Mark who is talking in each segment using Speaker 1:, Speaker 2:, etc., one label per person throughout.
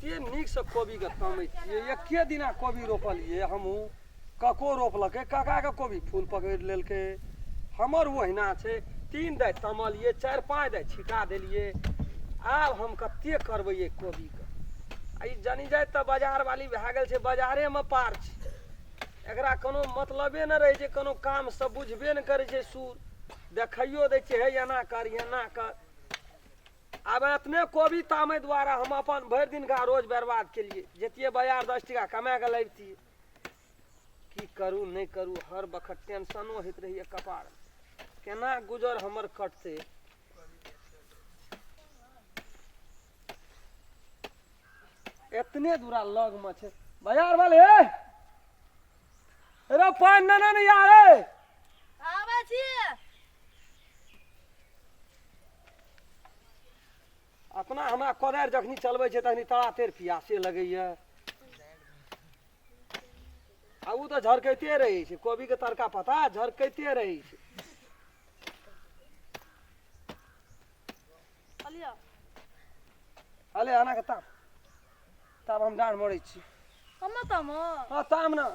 Speaker 1: कते नीकसँ कोबीके तामै छियै। एके दिना कोबी रोपलियै हमहूँ, कको रोपलकै, काकाके कोबी फूल पकड़ि लेलकै, हमर ओहिना छै। 3 दाइ तमलियै, 4-5 दाइ छिटा देलियै। आब हम कते करबै एहि कोबीके? आ ई जनी जाइत तऽ बाजारवाली भए गेल छै, बाजारेमे पार छै, एकरा कोनो मतलबे नहि रहै छै, कोनो कामसँ बुझबे नहि करै छै। सूर देखैयो दै छियै, हे एना कर, एना कर। आब एतने कोबी तामै दुआरे हम अपन भरि दिनका रोज बर्बाद केलियै। जैतियै बाजार 10 टका कमा कऽ लबितियै। की करू नहि करू, हर बखत टेंशनो होइत रहैए कपार, केना गुजर हमर कटतै। एतने दूरा लगमे छै बाजार वाले। रे पानि ने ने यार
Speaker 2: आबै छी।
Speaker 1: अपना हमरा कोदारि जखनी चलबै छै तखनी तड़ातेर पियासे लगैए, आ ओ तऽ झरकैते रहै छै। कोबीके तड़का पता झरकैते रहै छै। अले आना के ताप ताप, हम डाँढ़ मोड़ै छी।
Speaker 2: हम ताम?
Speaker 1: हाँ, ताम ना।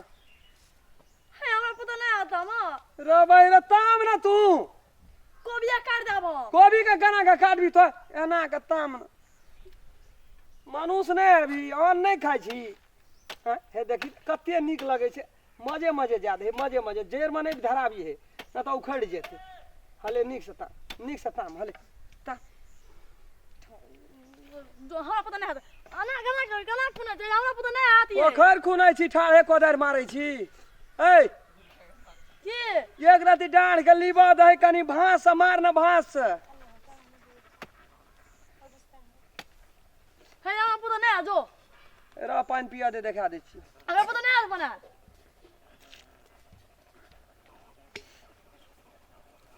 Speaker 2: हे, हमरा पता नहीं आता म।
Speaker 1: रे भाई रे, ताम ना तू।
Speaker 2: कोबिया काट देबो।
Speaker 1: कोबी के केना के काटबी तो? एना के ताम ना। मनुष्य नहि अभी अन्न नहि खाइ छी? हँ, हे देखी कते नीक लगै छै। मजे मजे जा दे, मजे मजे। जड़िमे नहि धराबी हे, नहि तऽ उखड़ि जेतै। हले नीकसँ ताम, नीकसँ ताम, हले ताम।
Speaker 2: हमरा पता नहीं आता अना गला गला खुना छै, हमरा पता नहीं आती है।
Speaker 1: पोखरि खुनै छी, ठाढ़े कोदारि मारै छी। ऐ
Speaker 2: की?
Speaker 1: एक रति डाँढ़ के लीबऽ दही कनि, भाँस से मार न, भाँस से।
Speaker 2: हे, हमरा पता नहीं आ जो।
Speaker 1: रह, पानि पिया दे, देखा दै छी।
Speaker 2: हमरा पता नहीं आ बना।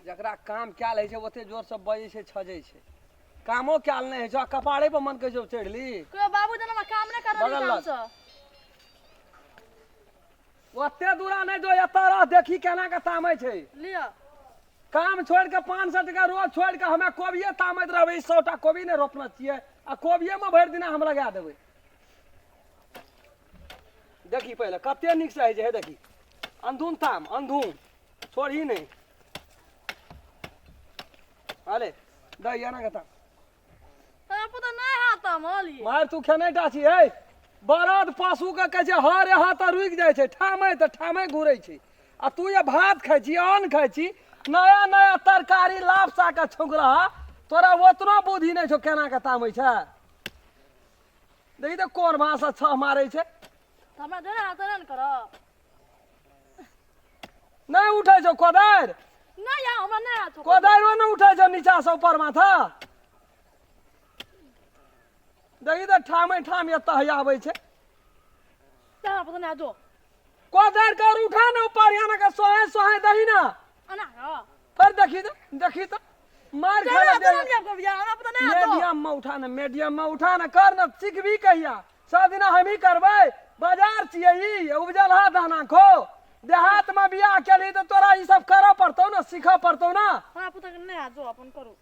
Speaker 1: जकरा काम कयल होइ छै ओते जोरसँ बजै छै, छजै छै। कामो कयल नहि होइ छै आ कपारे पर मन कहै छै चढ़ि ली।
Speaker 2: कोई बाबू जना काम नहीं कर
Speaker 1: बगल
Speaker 2: काम
Speaker 1: लग।
Speaker 2: से।
Speaker 1: ओते दूरा नहि जो, एतऽ रह, देखी केना के तामै छै।
Speaker 2: लिअ।
Speaker 1: काम छोड़ि कऽ, 500 टका रोज छोड़ि कऽ हमे कोबिये तामैत रहबै। ई 100 टा कोबी नहि रोपने छियै आ कोबियेमे भरि दिना हम लगा देबै। देखी पहिले कते नीकसँ होइ छै। हे देखी, अंधून ताम, अंधून छोड़ही नहि। अरे दही एना के ताम।
Speaker 2: हमरा पता नहीं आता मलिए।
Speaker 1: मार तू खेने टा छी। हे, बरद पशु के कहै छै हर यहाँ तऽ रुकि जाइ छै, ठामै तऽ ठामै घुरै छै, आ तू ये भात खाइ छी, अन्न खाइ छी, नया नया तरकारी लापसा के छौंकलह, तोरा ओतनो बुद्धि नहि छौ केना के तामै छै। देखी तऽ कोन भाषा छह मारै छै।
Speaker 2: तऽ हमरा देना हाथ ने करऽ।
Speaker 1: नहि उठै छौ कोदारि?
Speaker 2: नहीं यार, हमरा नहीं हाथ।
Speaker 1: कोदारिओ नहि उठै छौ नीचा से ऊपर माथा? देखी तऽ ठामै ठाम एतऽ आबै छै।
Speaker 2: तऽ हमरा पता नहीं जो।
Speaker 1: कोदारि कर उठा ने ऊपर, यहाँ के सोहे सोहे दही ना।
Speaker 2: अना हाँ।
Speaker 1: फिर देखी तऽ, देखी तऽ मार खा
Speaker 2: चलो
Speaker 1: ले।
Speaker 2: तो नहीं आपको यार, हमरा पता नहीं आता।
Speaker 1: मीडियम में उठा ने, मीडियम में उठा ने, कर ने। सीखबी कहिया? सब दिना हमही करबै? बाजार छियै ई, उपजल हा दाना खो। देहात में बियाह केलही तऽ तोरा ई सब करऽ पड़तौ ने, सीखऽ पड़तौ ने।
Speaker 2: हमरा पता नहीं आ जो, अपन करू।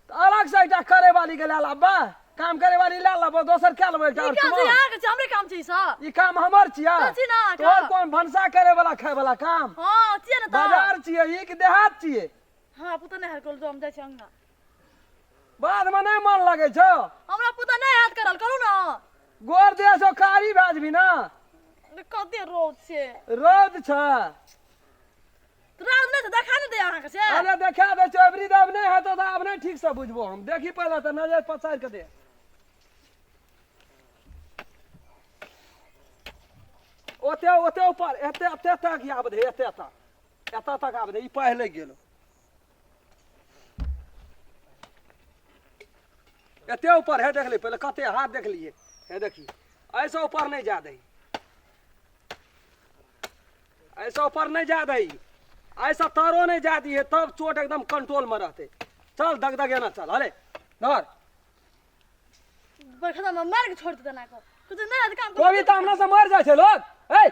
Speaker 1: तऽ अलग से एकटा करे वाली के लए लाबा, काम करे वाली लए लाबो, दोसर क्या लेबै एकटा
Speaker 2: ई
Speaker 1: आओर
Speaker 2: काम छै
Speaker 1: चुमा?
Speaker 2: अहाँके छै, हमरे काम छै ई सब।
Speaker 1: ई काम हमर छियै।
Speaker 2: तऽ छी ने अहाँके।
Speaker 1: तोहर कोन भनसा करे वाला, खाय वाला काम?
Speaker 2: हाँ, छियै ने तऽ।
Speaker 1: बाजार छियै ई कि देहात छियै?
Speaker 2: हमरा पुता नहि हाथ करल जो, हम जाइ छी अंगना।
Speaker 1: बाद में नहि मन लगै छौ?
Speaker 2: हमरा पुता नहि हाथ करल, करू ने।
Speaker 1: गोर देह छौ, कारी भए जेबही ने।
Speaker 2: कते रौद छै।
Speaker 1: रौद छै।
Speaker 2: तऽ रौद नहि छै, देखा नहि दैया अहाँके से।
Speaker 1: अरे देखा दै छौ, अबरी दाब नहि हेतौ तऽ आब नहि ठीक से बुझबो हम। देखी पहिले तऽ नजर पसारि कऽ दे। ओते ओते ऊपर, एते एते तक आब दे, एते तक, एतऽ तक आब दे। ई पहिले गेलो एते ऊपर। हे देख ले पहिले कते हाथ देख लिए। हे देखी, ऐसे ऊपर नहीं जा दही, ऐसे ऊपर नहीं जा दही, ऐसा तारो नहीं जा दी है, तब चोट एकदम कंट्रोल में रहते। चल दग दग ना चल, अरे धर।
Speaker 2: बरखा में मार के छोड़ देता ना को कुछ नहीं हाथ काम।
Speaker 1: कोबी तऽ हमरा से मर जाइ छै लोग। ए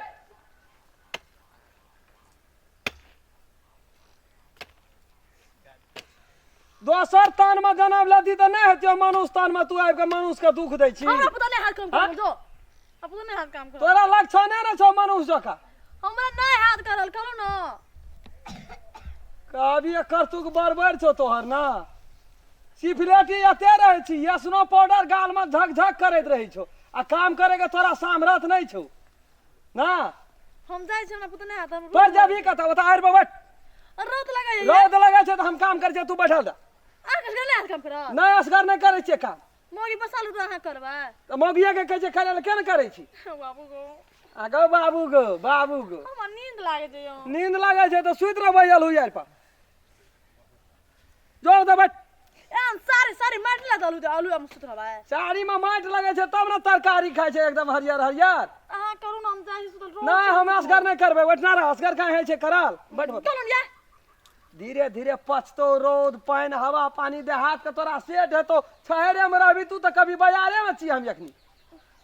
Speaker 1: दोसर तान में जनम लेती तऽ नहि हेतौ मनुष्य तान में तू आबि कऽ मनुष्य के दुख दै छी
Speaker 2: हमरा पता नहीं हाथ काम
Speaker 1: हाँ?
Speaker 2: करल जो अपनो नहीं हाथ काम करल
Speaker 1: तोरा लक्षण नहि ने छौ मनुष्य जकाँ
Speaker 2: हमरा नहीं हाथ करल करू न
Speaker 1: कहबी करतुक बड़बड़ छौ तोहर ना सिफलेटी एते रहै छी यसनो पाउडर गाल में झक झक करैत रहै छौ आ काम करे के तोरा सामरथ नहि छौ ना
Speaker 2: हम जाइ छी हमरा पता नहीं हाथ हम
Speaker 1: पर जबी कतऽ ओतऽ आरि पर बैठ
Speaker 2: रौद लगा
Speaker 1: रौद लगै छै तऽ हम काम करै छियै तू बैठल रह
Speaker 2: अहाँ कसगर नहि हाथ काम करत
Speaker 1: नहि असगर नहि करै छियै काम
Speaker 2: मौगी बसा लू तऽ अहाँ करबै
Speaker 1: तऽ मौगिए के कहै छै करै लए के ने करै छी
Speaker 2: बाबू गो
Speaker 1: आ गौ बाबू गौ बाबू गौ
Speaker 2: हमरा नींद लागै छै यौ
Speaker 1: नींद लागै छै तऽ सुति रहबै अलहुआरि पर जो तऽ बैठ
Speaker 2: एहन सारी सारी माटि लगा आलू आलू हम सुति रहबै
Speaker 1: साड़ीमे माटि लगै छै तब ने तरकारी खाइ छै एकदम हरियर हरियर
Speaker 2: अहाँ करू ने हम जाइ छी सुतल रोज
Speaker 1: नहि हम असगर नहि करबै बैठना रह असगर कहाँ होइ छै करल बैठ
Speaker 2: चलू ने या
Speaker 1: धीरे धीरे पचतो रौद पानि हवा पानी देहात के तोरा सेट हेतौ शहरे में रहबी तू तऽ कभी बाजारे में छी हम जखनी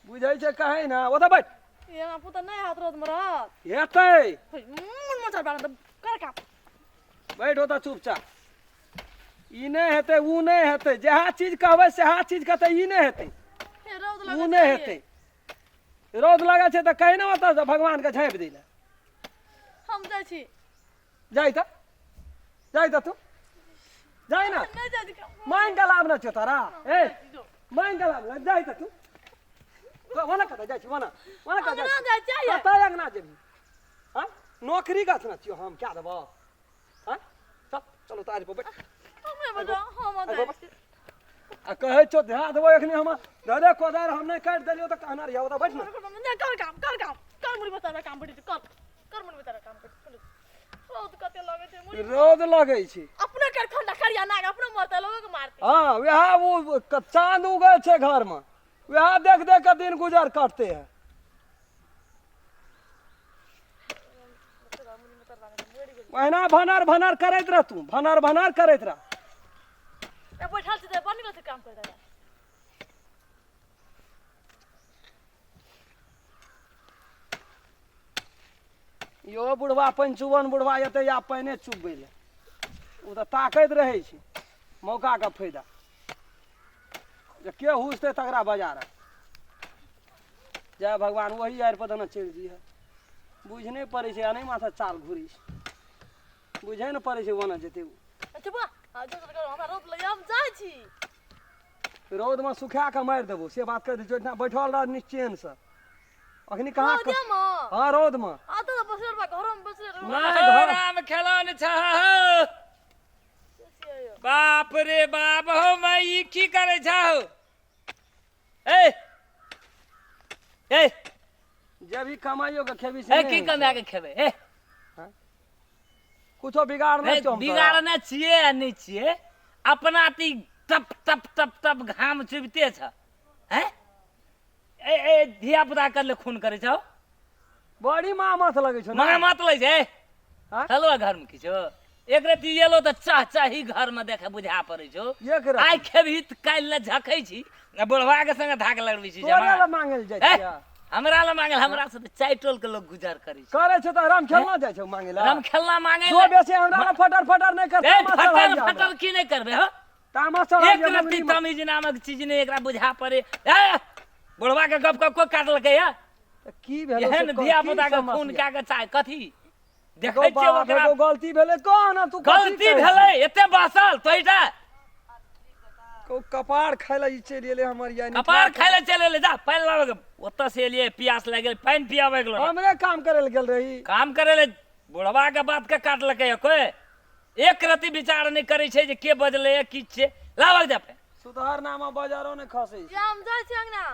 Speaker 1: बुझै छै कहै ने ओतऽ बैठ
Speaker 2: ये हमरा पुता नहि हाथ रौद में रहत
Speaker 1: हेतै
Speaker 2: मुन मचल बारन तऽ कर काम
Speaker 1: बैठ ओतऽ चुपचाप ई नहि हेतै उ नहि हेतै जएह चीज कहबै सएह चीज कहतै ई नहि हेतै
Speaker 2: हे रौद
Speaker 1: उ
Speaker 2: लगै
Speaker 1: नहि हेतै रौद लगै छै तऽ कही ने ओतऽ भगवानके झाँपि दै लए
Speaker 2: हम जाइ छी
Speaker 1: जाइ तऽ जाइ तऽ तू जाइ ने
Speaker 2: नहि जाइ छी
Speaker 1: मांगि के लाभ नहि छौ तोरा ए मांगि के लाभ नहि जाइ तऽ तू ओना कतऽ जाइ छी ओना ओना कतऽ
Speaker 2: अंगना जाइ छियै
Speaker 1: कतऽ अंगना जेबही आँय नौकरी गाछ ने छियौ हम क्या देबऽ आँय चल चलो तऽ आरि पर बैठ
Speaker 2: हमे बजा हम जाइ छी
Speaker 1: आ कहै छौ ध्यान देबो एखनी हम धरे कोदारि हम नहि काटि देलियौ तऽ कहना रहियै ओतऽ बैठ ने
Speaker 2: नहि कर काम कर काम कर मुड़ी बता काम बैठ कर कर मुड़ी बता काम कर रौद कते लगै छै मुड़ी
Speaker 1: रौद लगै छै
Speaker 2: अपने कर खंडा करिया नाग अपने मरते लोगो के मारते
Speaker 1: हाँ वएह ओ चाँद उगल छै घरमे वएह देख देख के दिन गुजर कटते है ओहिना भनर भनर करैत रह तू भनर भनर करैत रह
Speaker 2: ए बैठल छी तऽ बड़ निकल छै काम करते
Speaker 1: यो बुढ़वा पंचुवन बुढ़वा एतै आब पानिए चुबबै लए ओ तऽ ताकैत रहै छै मौकाके फायदा जे के हुसतै तकरा बाजार जय भगवान वही आड़ि पर दने चलि जइहे बुझि नहि पड़ै छै आ नहि माथा चाल घुरै छै बुझै नहि पड़ै छै ओना जेतै ओ
Speaker 2: अच्छा बुआ आ जो करू हमरा रोप लगे हम जाइ छी
Speaker 1: रौदमे सुखा कऽ मारि देबौ से बात कहि दै छियौ एहिठिना बैठल रह निश्चेनसँ अखनी कहाँ
Speaker 2: रौदेमे
Speaker 1: हाँ रौदमे
Speaker 2: आ तऽ बसले रहबै घरोमे बसले रहबै
Speaker 1: नहि घर
Speaker 3: राम खेलौन छह हो। बाप रे बाप हो मैं ई की करै छह ए ए
Speaker 1: जब भी कमाइयो के खेबी से
Speaker 3: ए
Speaker 1: नहि
Speaker 3: की
Speaker 1: होइ छै।
Speaker 3: कमा के खेबै ए
Speaker 1: कुछो बिगाड़ नहि छौ हम तोरा।
Speaker 3: बिगाड़ने छियै आ नहि छियै अपना ती टप टप टप टप घाम चुबिते छ हैं ए ए धिया पुता कर ले खून करै छौ
Speaker 1: बड़ी मामत लगै छौ ने
Speaker 3: माँ मत लै छै
Speaker 1: हाँ?
Speaker 3: चलो घर में किछो एक रति एलो तऽ चाह चाही घर में देखे बुझा पड़ै छौ
Speaker 1: एक रति।
Speaker 3: आइ खेबही तऽ काल्हि लए झखै छी आ बुढ़वा के संगे धाक लगबै छी
Speaker 1: तोरे
Speaker 3: जमा
Speaker 1: लए मांगल जाइ
Speaker 3: ए,
Speaker 1: छियै
Speaker 3: हमरा लए मांगल हमरा से तऽ चारि टोल के लोग गुजर करै छै
Speaker 1: करै छै तऽ राम खेलना जाइ छै मांगे लए
Speaker 3: राम खेलना मांगे
Speaker 1: जो बेसी हमरा लए फटर फटर नहि कर
Speaker 3: ए
Speaker 1: तामा
Speaker 3: फटर
Speaker 1: चढ़ा हमरा।
Speaker 3: फटर की नहि करबै हो
Speaker 1: तामा चढ़ा
Speaker 3: एक रत्ती तमीज नामक चीज नहि एकरा बुझा पड़े ए बुढ़वा के गप कप को काटलकै या
Speaker 1: की भेलै
Speaker 3: एहन
Speaker 1: से
Speaker 3: धिया
Speaker 1: की
Speaker 3: पुता के खून
Speaker 1: समस्या?
Speaker 3: कए के चाहे कथी देखै
Speaker 1: एगो
Speaker 3: छियै
Speaker 1: बाप,
Speaker 3: ओकरा
Speaker 1: एगो गलती भेलै कह ना तू कथी
Speaker 3: गलती
Speaker 1: कहै छी?
Speaker 3: भेलै एते बसल तोहिटा
Speaker 1: को कपार खाय लए ई चलि एलै हमर यानी
Speaker 3: कपार खाय लए चलि एलै जा पानि लाबऽ के ओतऽ से एलियै प्यास लागि गेल पानि पियाबै गेलो
Speaker 1: हमरे काम करे लए गेल रही
Speaker 3: काम करै लए बुढ़वा के बात के काटलकै कोइ एक रति विचार नहि करै छै जे के बजलै की छै लाबक जा पानि
Speaker 1: सुधार नामा बाजारो ने खसै छै
Speaker 2: या हम जाइ छी अंगना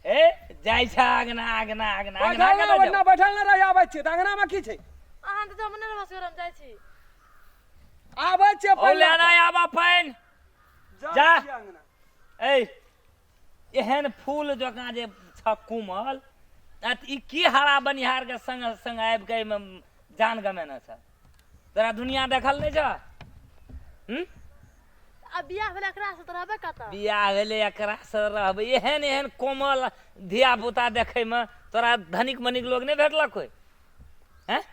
Speaker 3: ए जाइ छै अगना अगना अगना अगना
Speaker 1: बैठल ना
Speaker 3: कतऽ
Speaker 1: बैठना
Speaker 3: जाउ?
Speaker 1: बैठल ना रही आबै छियै तऽ अंगना में की छै
Speaker 2: अहाँ तऽ जब नहि रहबै हम जाइ छी
Speaker 1: आबै छियै
Speaker 3: ओ
Speaker 1: पहिले
Speaker 3: लेना आबऽ पानि
Speaker 1: जाइ
Speaker 3: जा।
Speaker 1: छियै अंगना
Speaker 3: ए एहन फूल जकाँ जे छ कोमल आ तऽ ई की हरा बनिहार के संग संग आबि के एहिमे जान गमेने छ तोरा दुनिया देखल नहि छ हूँ
Speaker 2: आ बियाह भेलै एकरा से तऽ रहबै कतऽ
Speaker 3: बियाह भेलै एकरा से रहबै एहन एहन कोमल धिया पुता देखैमे तोरा धनिक मनिक लोग नहि भेटलक कोइ हैं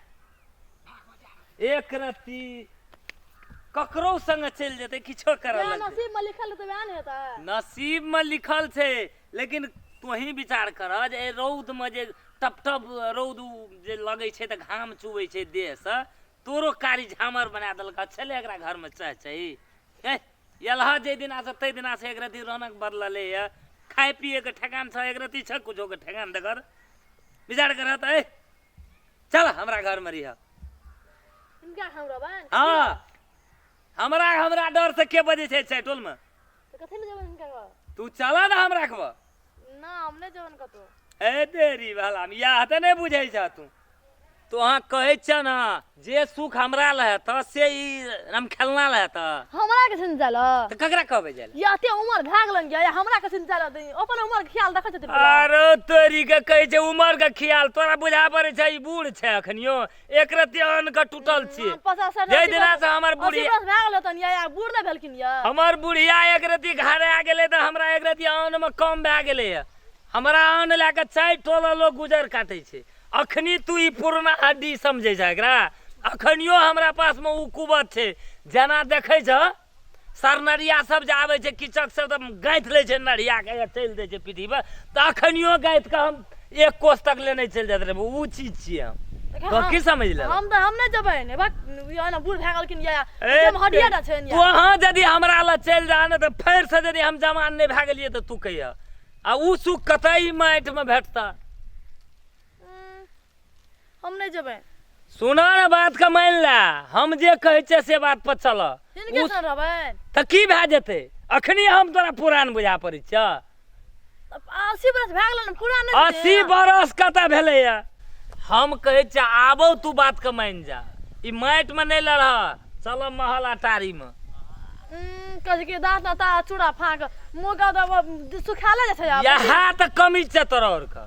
Speaker 3: एक रत्ती ककरो संग चलि जेतै किछो करऽ
Speaker 2: वएह
Speaker 3: लगतै।
Speaker 2: नसीब में लिखल हेतै वएह ने हेतै।
Speaker 3: नसीब में लिखल छै, लेकिन तोही विचार कर जे एहि रौद में जे टप टप रौद जे लगै छै तऽ घाम चुबै छै देहसँ, तोरो कारी झामर बना देलक छलै एकरा घरमे चाह चाही। हे एलह जाहि दिनासँ ताहि दिनासँ एक रत्ती रौनक बदललै यऽ, खाय पियैके ठेकान छ, एक रत्ती छ कुछोके ठेकान देकर विचार कर तऽ ए चल हमरा घरमे रह।
Speaker 2: हिनका हम रहबनि?
Speaker 3: हाँ, हमरा हमरा डर से के बजै छै छै टोलमे?
Speaker 2: तऽ कथी लए जेबनि हिनका घर?
Speaker 3: तू चल ने हमरा कहब।
Speaker 2: ना, हम नहि जेबनि कतौ।
Speaker 3: ए देरी भला इएह तऽ नहि बुझै छह तू। तो अहाँ कहै छ ने जे सुख हमरा लए हेतऽ से ई रमखेलना लए हेतऽ।
Speaker 2: हमरा के छिन जाल
Speaker 3: तऽ ककरा कहबै जाय लए?
Speaker 2: या एते उमर भए गेलनि या हमरा के छिन जाल, अपन उमर के ख्याल रखै छथिन।
Speaker 3: अरे तोरी के कहै छै उमर के ख्याल, तोरा बुझा पड़ै छै ई बूढ़ छै अखनियो, एक रत्ती अन्न के टूटल छियै।
Speaker 2: 50 60
Speaker 3: जाहि दिना से हमर बुढ़िया
Speaker 2: 80 बरस भए गेल हेतनि या बूढ़ नहि भेलखिन या।
Speaker 3: हमर बुढ़िया एक रत्ती घरे आ गेलै तऽ हमरा एक रत्ती अन्न मे कम भए गेलैया। हमरा अन्न लए कऽ 4 टोला लोग गुजर काटै छै। अखनी तू ई पुरना हड्डी समझै छ एकरा? अखनियो हमरा पासमे ओ कुबत छै। जेना देखै छ सरनरिया सब जे आबै छै किचक सब तऽ गाँथि लै छै नरिया के चलि दै छै पीठी पर, तऽ अखनियो गाँथि कऽ हम 1 कोस तक लेने चलि जाइत रहबै, ओ चीज छियै हम। तो की समझ लेबै?
Speaker 2: हम तऽ हम नहि जेबै ने, बक ना बूढ़ भए गेलखिन या हड्डिया टा छै।
Speaker 3: तू अहाँ यदि हमरा लग चलि जा ने तऽ फेरसँ यदि हम जवान नहि भए गेलियै तऽ तू कहिया आ ओ सुख कतऽ ई माटिमे भेटतऽ?
Speaker 2: हम नहि जेबै।
Speaker 3: सुना ने बात के मानि ले, हम जे कहै छियै से बात पर चल।
Speaker 2: हिनके संग रहबै
Speaker 3: तऽ की भए जेतै? अखनी हम तोरा पुरान बुझा पड़ै छियऽ?
Speaker 2: 80 बरस भए गेलै ने, पुरान नहि।
Speaker 3: 80 बरस कतऽ भेलैया? हम कहै छियै आबौ तू बात के मानि जा, ई माटिमे नहि लड़ह, चल महल अटारीमे।
Speaker 2: कहै कि दाँत ना चूड़ा फाँक मुँह के सुखाले जाइ छै।
Speaker 3: इएह तऽ कमी छै तोरा आओरके।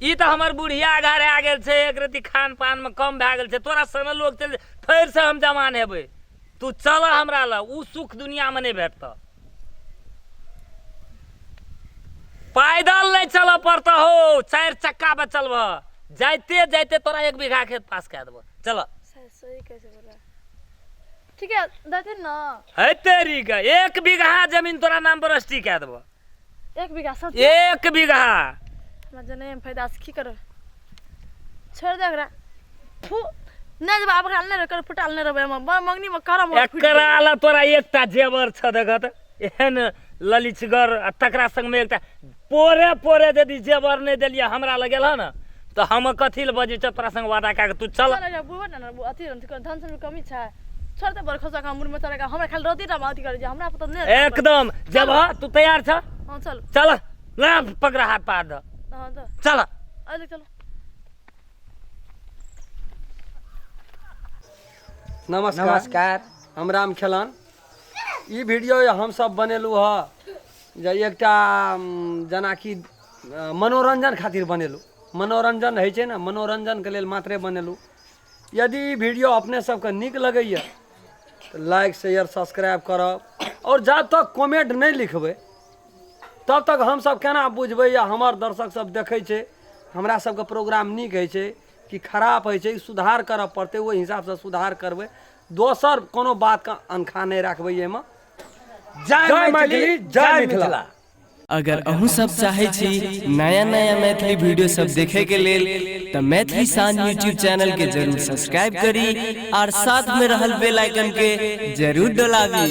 Speaker 3: ई तऽ हमर बुढ़िया घर आ गेल छै, एक रत्ती खान पानमे कम भए गेल छै, तोरा सन लोक चलि फेरसँ हम जवान हेबै। तू चल हमरा लग, ओ सुख दुनियामे नहि भेटतऽ। पैदल नहि चलऽ पड़तऽ हो, 4 चक्का पर चलबह, जाइते जाइते तोरा 1 बीघा खेत पास कए देबह। चल।
Speaker 2: सही कैसे बोला? ठीक है, देथिन ना।
Speaker 3: है तेरी के 1 बीघा जमीन तोरा नाम पर रजिस्ट्री कए देबह।
Speaker 2: 1 बीघा सब?
Speaker 3: 1 बीघा।
Speaker 2: हमरा जने फायदा से की करब, छोड़ दे एकरा। फू नहि जेबै आब, एकरा नहि कर फुटाल नहि रहबै हम मंगनी में करम।
Speaker 3: एकरा ला तोरा एकटा जेवर छ देखत एहन ललिचगर, आ तकरा संगमे एकटा पोरे पोरे यदि जेवर नहि देलियै हमरा लग गेल ने तऽ हम कथी लए बजै छौ? तोरा संग वादा कए कऽ तू चल।
Speaker 2: बुझबै ने अथी धन सब कमी छै, छोड़ दे बड़ खसा मुड़ में चढ़ेगा। हमरा खाली रोटी टा अथी करै छै, हमरा पता नहि।
Speaker 3: एकदम जब तू तैयार छ।
Speaker 2: हाँ चल।
Speaker 3: चल ला पकड़ा हाथ पार दऽ।
Speaker 2: हाँ दऽ।
Speaker 3: चल।
Speaker 2: अरे चलो।
Speaker 1: नमस्कार।
Speaker 4: नमस्कार।
Speaker 1: हम राम खेलन। ई वीडियो हम सब बनेलहुँ हँ जे एकटा जेनाकि मनोरंजन खातिर बनेलहुँ, मनोरंजन होइ छै ने, मनोरंजनके लेल मात्रे बनेलहुँ। यदि ई वीडियो अपने सबके नीक लगैए तऽ लाइक शेयर सब्सक्राइब करब, आओर जब तक कमेंट नहि लिखबै तब तक हमसब केना बुझबै या हमर दर्शक सब देखै छै हमरा सबके प्रोग्राम नीक होइ छै कि खराब होइ छै, सुधार करऽ पड़तै, ओहि हिसाबसँ सुधार करबै। दोसर कोनो बातके अनखा नहि राखबै एहिमे। जय मैथिली, जय मिथिला।
Speaker 5: अगर अहूँ सब चाहे छी नया नया मैथिली वीडियो सब देखे के लेल तऽ मैथिली शान यूट्यूब चैनल के जरूर सब्सक्राइब करी और साथ में रहल बेल आइकन के जरूर डोलाबी।